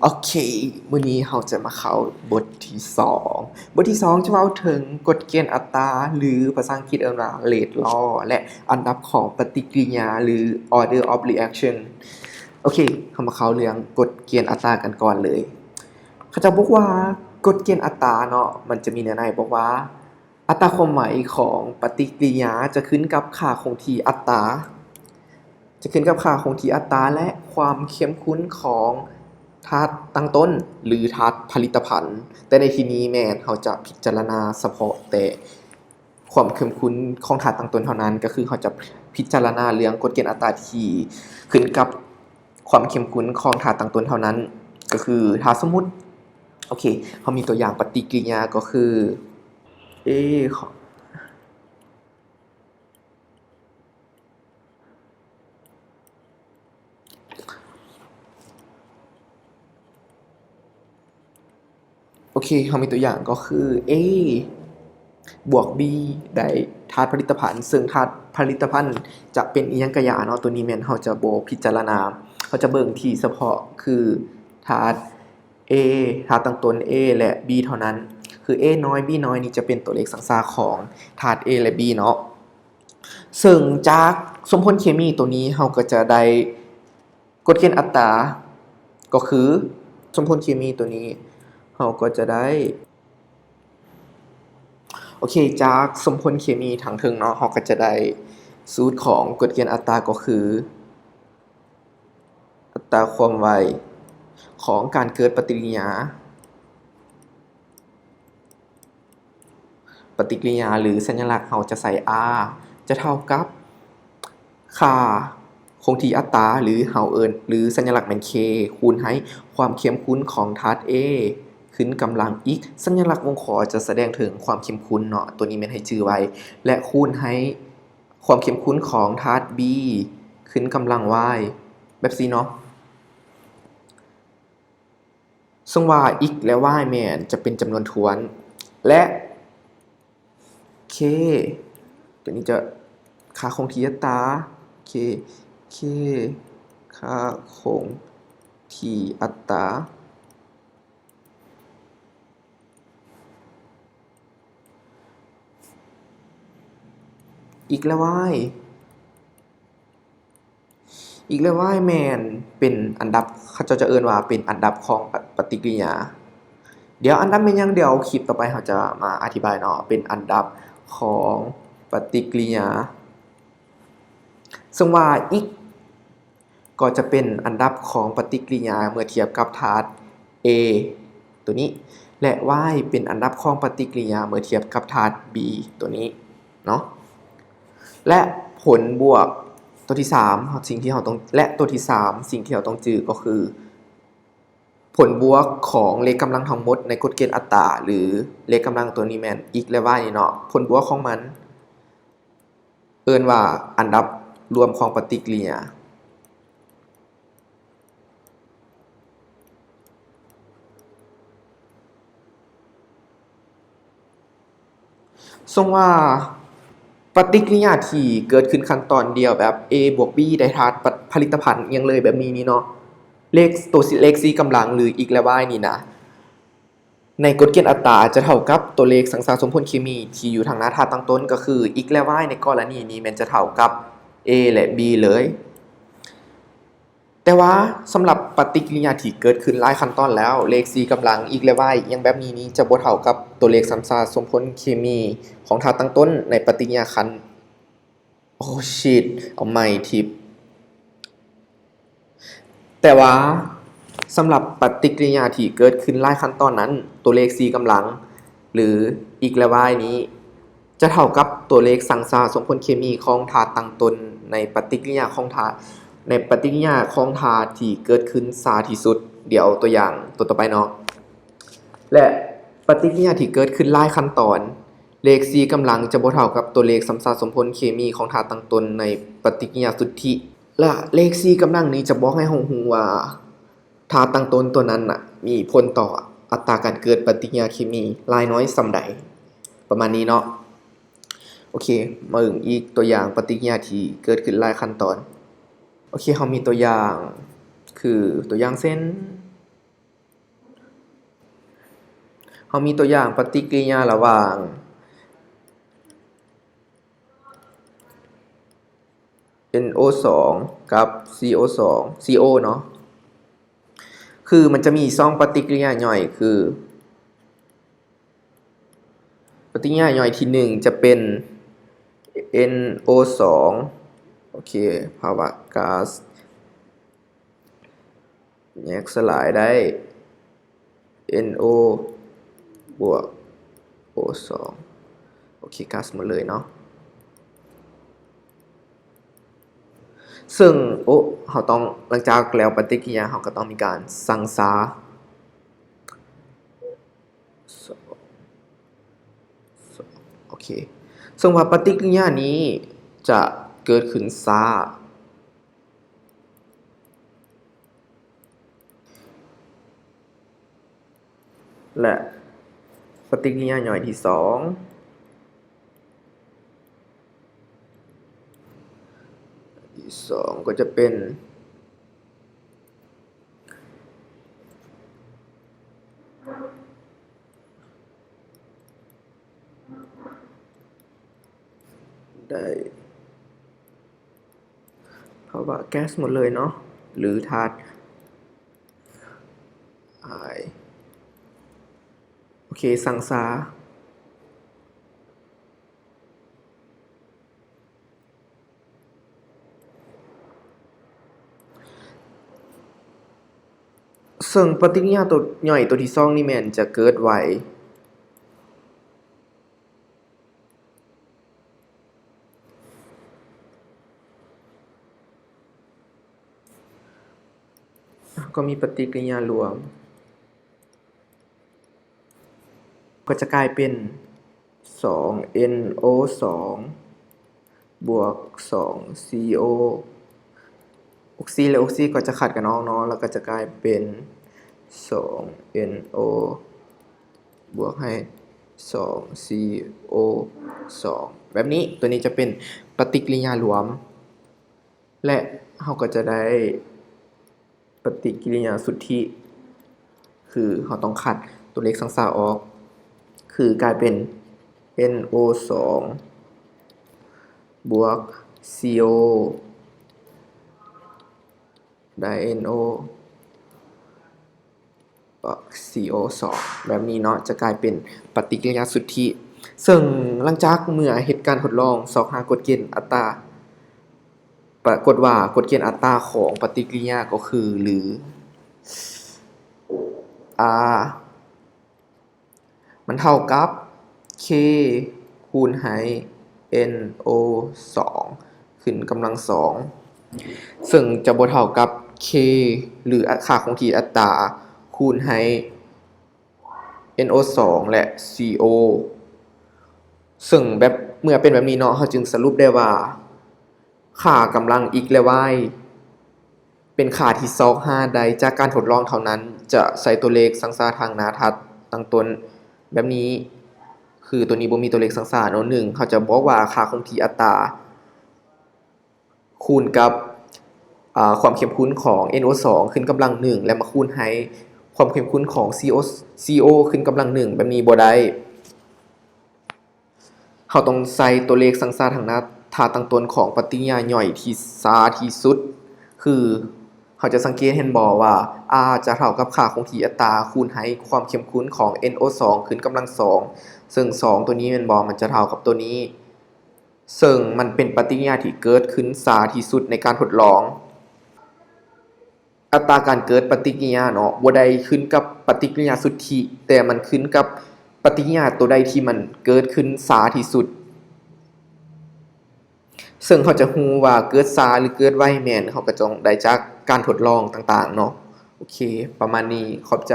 ໂອເຄ, ມື້ນີ້ເຮົາຈະມາເຂົ້າບົດທີສອງ. ບົດທີສອງຈະເວົ້າເຖິງກົດເກນອັດຕາ ຫຼື ພາສາອັງກິດເອີ້ນວ່າ rate law ແລະ ອັນດັບຂອງປະຕິກິລິຍາ ຫຼື order of reaction. ໂອເຄ, ເຮົາມາເຂົ້າເລື່ອງກົດເກນອັດຕາກັນກ່ອນເລີຍ. ເຂົາເຈົ້າບອກວ່າ ກົດເກນອັດຕາເນາະ ມັນຈະມີແນວໃດ, ບອກວ່າ ອັດຕາຄວາມໄວຂອງປະຕິກິລິຍາຈະຂຶ້ນກັບຄ່າຄົງທີ່ອັດຕາ, ຈະຂຶ້ນກັບຄ່າຄົງທີ່ອັດຕາ ແລະ ຄວາມເຂັ້ມຂຸ້ນຂອງທາດຕັ້ງຕົ້ນ ຫຼື ທາດຜະລິດຕະພັນ. ແຕ່ໃນທີ່ນີ້ແມ່ນເຮົາຈະພິຈາລະນາສະເພາະແຕ່ຄວາມເຂັ້ມຂຸ້ນຂອງທາດຕັ້ງຕົ້ນເທົ່ານັ້ນ, ກໍຄືເຮົາຈະພິຈາລະນາເລື່ອງກົດເກນອັດຕາທີ່ຂຶ້ນກັບຄວາມເຂັ້ມຂຸ້ນຂອງທາດຕັ້ງຕົ້ນເທົ່ານັ້ນ, ກໍຄືຖ້າສົມມຸດ ໂອເຄ, ເຮົາມີຕົວຢ່າງປະຕິກິລິຍາກໍຄື A ຂອງ ໂອເຄ, ເຮົາມີຕົວຢ່າງກໍຄື A ບວກ B ໄດ້ທາດຜະລິດຕະພັນ, ເຊິ່ງທາດຜະລິດຕະພັນຈະເປັນອີ່ຫຍັງກະຢ່າເນາະ, ຕົວນີ້ແມ່ນເຮົາຈະບໍ່ພິຈາລະນາ, ເຮົາຈະເບິ່ງທີ່ສະເພາະຄືທາດ A ທາດຕັ້ງຕົ້ນ A ແລະ B ເທົ່ານັ້ນ, ຄື A ນ້ອຍ B ນ້ອຍນີ້ຈະເປັນຕົວເລກສັງສາຂອງທາດ A ແລະ B ເນາະ. ເຊິ່ງຈາກສົມຜົນເຄມີຕົວນີ້ ເຮົາກໍຈະໄດ້ກົດເກນອັດຕາ ກໍຄືສົມຜົນເຄມີຕົວນີ້ ເຮົາກໍຈະໄດ້ ໂອເຄ, ຈາກສົມຜົນເຄມີທາງເທິງເນາະ ເຮົາກໍຈະໄດ້ສູດຂອງກົດເກນອັດຕາ ກໍຄື ອັດຕາຄວາມໄວຂອງການເກີດປະຕິກິລິຍາ, ປະຕິກິລິຍາ ຫຼື ສັນຍາລັກເຮົາຈະໃສ່ R ຈະເທົ່າກັບຄ່າຄົງທີ່ອັດຕາ ຫຼື ເຮົາເອີ້ນ ຫຼື ສັນຍາລັກແມ່ນ K ຄູນໃຫ້ຄວາມເຂັ້ມຂຸ້ນຂອງທາດ A ຂຶ້ນກຳລັງ X. ສັນຍາລັກວົງຂໍຈະສະແດງເຖິງຄວາມເຂັ້ມຂຸ້ນເນາະ, ຕົວນີ້ແມ່ນໃຫ້ຈື່ໄວ້ ແລະ ຄູນໃຫ້ ຄວາມເຂັ້ມຂຸ້ນຂອງທາດ B ຂຶ້ນກຳລັງ Y ແບບຊີ້ເນາະ. ເຊິ່ງວ່າ X ແລະ Y ແມ່ນຈະເປັນຈຳນວນຖ້ວນ ແລະ K ຕົວນີ້ຈະຄ່າຄົງທີ່ອັດຕາ K K ຄ່າຄົງທີ່ອັດຕາ X ແລະ Y, X ແລະ Y ແມ່ນເປັນອັນດັບ, ເຂົາເຈົ້າຈະເອີ້ນວ່າເປັນອັນດັບຂອງປະ ປະຕິກິລິຍາ. ດຽວອັນດັບແມ່ນຫຍັງ, ດຽວຄລິບຕໍ່ໄປເຮົາຈະມາອະທິບາຍເນາະ, ເປັນອັນດັບຂອງປະຕິກິລິຍາ. ເຊິ່ງວ່າ X ກໍຈະເປັນອັນດັບຂອງປະຕິກິລິຍາເມື່ອທຽບກັບທາດ A ຕົວນີ້ ແລະ Y ເປັນອັນດັບຂອງປະຕິກິລິຍາເມື່ອທຽບກັບທາດ B ຕົວນີ້ເນາະ ແລະ ຜົນບວກຕົວທີສາມ ສິ່ງທີ່ເຮົາຕ້ອງ ແລະ ຕົວທີສາມ ສິ່ງທີ່ເຮົາຕ້ອງຈື່ກໍຄື ຜົນບວກຂອງເລກກຳລັງທັງໝົດໃນກົດເກນອັດຕາ ຫຼື ເລກກຳລັງຕົວນີ້ແມ່ນ X ແລະ Y ນີ້ເນາະ, ຜົນບວກຂອງມັນ ເອີ້ນວ່າອັນດັບລວມຂອງປະຕິກິລິຍາ. ສົງວ່າປະຕິກິລິຍາທີ່ເກີດຂຶ້ນຂັ້ນຕອນດຽວແບບ A ບວກ B ໄດ້ທາດ ປະ ຜະລິດຕະພັນອີ່ຫຍັງເລີຍແບບນີ້ນີ້ເນາະ, ເລກ ໂຕ ເລກສີ່ກຳລັງ ຫຼື X ແລະ Y ນີ້ນະ ໃນກົດເກນອັດຕາຈະເທົ່າກັບຕົວເລກສັງສາສົມຜົນເຄມີທີ່ຢູ່ທາງໜ້າທາດຕັ້ງຕົ້ນ ກໍຄື X ແລະ Y ໃນກໍລະນີນີ້ແມ່ນຈະເທົ່າກັບ A ແລະ B ເລີຍ. ແຕ່ວ່າສຳລັບປະຕິກິລິຍາທີ່ເກີດຂຶ້ນຫຼາຍຂັ້ນຕອນແລ້ວ, ເລກສີ່ກຳລັງ X ແລະ Y ອີ່ຫຍັງແບບນີ້ນີ້ຈະບໍ່ເທົ່າກັບຕົວເລກສັງສາສົມຜົນເຄມີຂອງທາດຕັ້ງຕົ້ນໃນປະຕິກິລິຍາຂັ້ນ ໂອ້ ຊິດ ເອົາໃໝ່ ທິບ. ແຕ່ວ່າສຳລັບປະຕິກິລິຍາທີ່ເກີດຂຶ້ນຫຼາຍຂັ້ນຕອນນັ້ນ, ຕົວເລກສີ່ກຳລັງ ຫຼື X ແລະ Y ນີ້ ຈະເທົ່າກັບຕົວເລກສັງສາສົມຜົນເຄມີຂອງທາດຕັ້ງຕົ້ນໃນປະຕິກິລິຍາຂອງທາດ ໃນປະຕິກິລິຍາຂອງທາດທີ່ເກີດຂຶ້ນຊ້າທີ່ສຸດ. ດຽວຕົວຢ່າງຕົວຕໍ່ໄປເນາະ. ແລະ ປະຕິກິລິຍາທີ່ເກີດຂຶ້ນຫຼາຍຂັ້ນຕອນ, ເລກສີ່ກຳລັງຈະບໍ່ເທົ່າກັບຕົວເລກສຳສາສົມຜົນເຄມີຂອງທາດຕັ້ງຕົ້ນໃນປະຕິກິລິຍາສຸດທິ. ແລະ ເລກສີ່ກຳລັງນີ້ຈະບອກໃຫ້ເຮົາຮູ້ວ່າທາດຕັ້ງຕົ້ນຕົວນັ້ນນະ ມີຜົນຕໍ່ອັດຕາການເກີດປະຕິກິລິຍາເຄມີຫຼາຍນ້ອຍສ່ຳໃດ, ປະມານນີ້ເນາະ. ໂອເຄ, ມາເບິ່ງອີກຕົວຢ່າງປະຕິກິລິຍາທີ່ເກີດຂຶ້ນຫຼາຍຂັ້ນຕອນ. ໂອເຄ, ເຮົາມີຕົວຢ່າງ ຄືຕົວຢ່າງເຊັ່ນ ເຮົາມີຕົວຢ່າງປະຕິກິລິຍາລະຫວ່າງ ເອັນໂອສອງ ກັບ ຊີໂອສອງ ຊີໂອເນາະ ຄືມັນຈະມີສອງປະຕິກິລິຍາຍ່ອຍ ຄື ປະຕິກິລິຍາຍ່ອຍທີໜຶ່ງຈະເປັນ ເອັນໂອສອງ ໂອເຄ ພາວະກາສ ແຍກສະຫຼາຍໄດ້ ເອັນໂອ ບວກ ໂອສອງ ໂອເຄ ກາສໝົດເລີຍເນາະ ເຊິ່ງ ໂອ ເຮົາຕ້ອງ ຫຼັງຈາກແລ້ວປະຕິກິລິຍາ ເຮົາກໍຕ້ອງມີການຊັ່ງຊາ ໂອເຄ ເຊິ່ງວ່າປະຕິກິລິຍານີ້ຈະເກີດຂຶ້ນຊ້າ ແລະ ປະຕິກິລິຍາຍ່ອຍທີສອງ ທີສອງກໍຈະເປັນ ໄດ້ ພາວະແກສໝົດເລີຍເນາະ ຫຼືທາດອາຍ ໂອເຄ ຊັ່ງຊາ ເຊິ່ງປະຕິກິລິຍາໂຕຍ່ອຍໂຕທີສອງນີ້ແມ່ນຈະເກີດໄວ ກໍມີປະຕິກິລິຍາລວມ ກໍຈະກາຍເປັນ ສອງ ເອັນໂອສອງ ບວກ ສອງ ຊີໂອ ອົກຊີ ແລະ ອົກຊີກໍຈະຂັດກັນອອກເນາະ ແລ້ວກໍຈະກາຍເປັນ ສອງ ເອັນໂອ ບວກໃຫ້ ສອງ ຊີໂອສອງ ແບບນີ້ ໂຕນີ້ຈະເປັນປະຕິກິລິຍາລວມ ແລະ ເຮົາກໍຈະໄດ້ປະຕິກິລິຍາສຸດທິ ຄືເຮົາຕ້ອງຂັດຕົວເລກຊັ່ງຊາອອກ ຄືກາຍເປັນ ເອັນໂອສອງ ບວກ ຊີໂອ ໄດ້ ເອັນໂອ ອອກ ຊີໂອສອງ ແບບນີ້ເນາະ ຈະກາຍເປັນປະຕິກິລິຍາສຸດທິ ເຊິ່ງຫຼັງຈາກເມື່ອເຮັດການທົດລອງຊອກຫາກົດເກນອັດຕາ ປາກົດວ່າກົດເກນອັດຕາຂອງປະຕິກິລິຍາກໍຄື ຫຼື R ມັນເທົ່າກັບ K ຄູນໃຫ້ N O ສອງ ຂຶ້ນກຳລັງສອງ ເຊິ່ງຈະບໍ່ເທົ່າກັບ K ຫຼື ອະ ຄ່າຄົງທີ່ອັດຕາ ຄູນໃຫ້ N O ສອງ ແລະ C O ເຊິ່ງແບບ ເມື່ອເປັນແບບນີ້ເນາະ ເຮົາຈຶ່ງສະຫຼຸບໄດ້ວ່າ ຄ່າກຳລັງ x ແລະ y ເປັນຄ່າທີ່ຊອກຫາໄດ້ຈາກການທົດລອງເທົ່ານັ້ນ, ຈະໃຊ້ຕົວເລກສັງສາທາງໜ້າທັດຕັ້ງຕົ້ນແບບນີ້, ຄືຕົວນີ້ບໍ່ມີຕົວເລກສັງສາເນາະ. ໜຶ່ງ ເຮົາຈະບອກວ່າຄ່າຄົງທີ່ອັດຕາຄູນກັບ ອາ ຄວາມເຂັ້ມຂຸ້ນຂອງ N O ສອງ ຂຶ້ນກຳລັງໜຶ່ງ ແລະ ມາຄູນໃຫ້ຄວາມເຂັ້ມຂຸ້ນຂອງ C O C O ຂຶ້ນກຳລັງໜຶ່ງ ແບບນີ້ບໍ່ໄດ້. ເຮົາຕ້ອງໃຊ້ຕົວເລກສັງສາທາງໜ້າທັດຕັ້ງຕົ້ນຂອງປະຕິກິລິຍາຍ່ອຍທີ່ຊ້າທີ່ສຸດ ຄືເຮົາຈະສັງເກດເຫັນບໍ່ວ່າ R ຈະເທົ່າກັບຄ່າຄົງທີ່ອັດຕາຄູນໃຫ້ຄວາມເຂັ້ມຂຸ້ນຂອງ N O ສອງ ຂຶ້ນກຳລັງສອງ ເຊິ່ງສອງຕົວນີ້ແມ່ນບໍ່ ມັນຈະເທົ່າກັບຕົວນີ້ ເຊິ່ງມັນເປັນປະຕິກິລິຍາທີ່ເກີດຂຶ້ນຊ້າທີ່ສຸດໃນການທົດລອງ. ອັດຕາການເກີດປະຕິກິລິຍາເນາະ ບໍ່ໄດ້ຂຶ້ນກັບປະຕິກິລິຍາສຸດທິ ແຕ່ມັນຂຶ້ນກັບປະຕິກິລິຍາຕົວໃດທີ່ມັນເກີດຂຶ້ນຊ້າທີ່ສຸດ. ເຊິ່ງເຮົາຈະຮູ້ວ່າເກີດຊ້າ ຫຼື ເກີດໄວແມ່ນ ເຮົາກໍຕ້ອງໄດ້ຈາກການທົດລອງຕ່າງໆເນາະ. ໂອເຄ ປະມານນີ້ ຂອບໃຈ.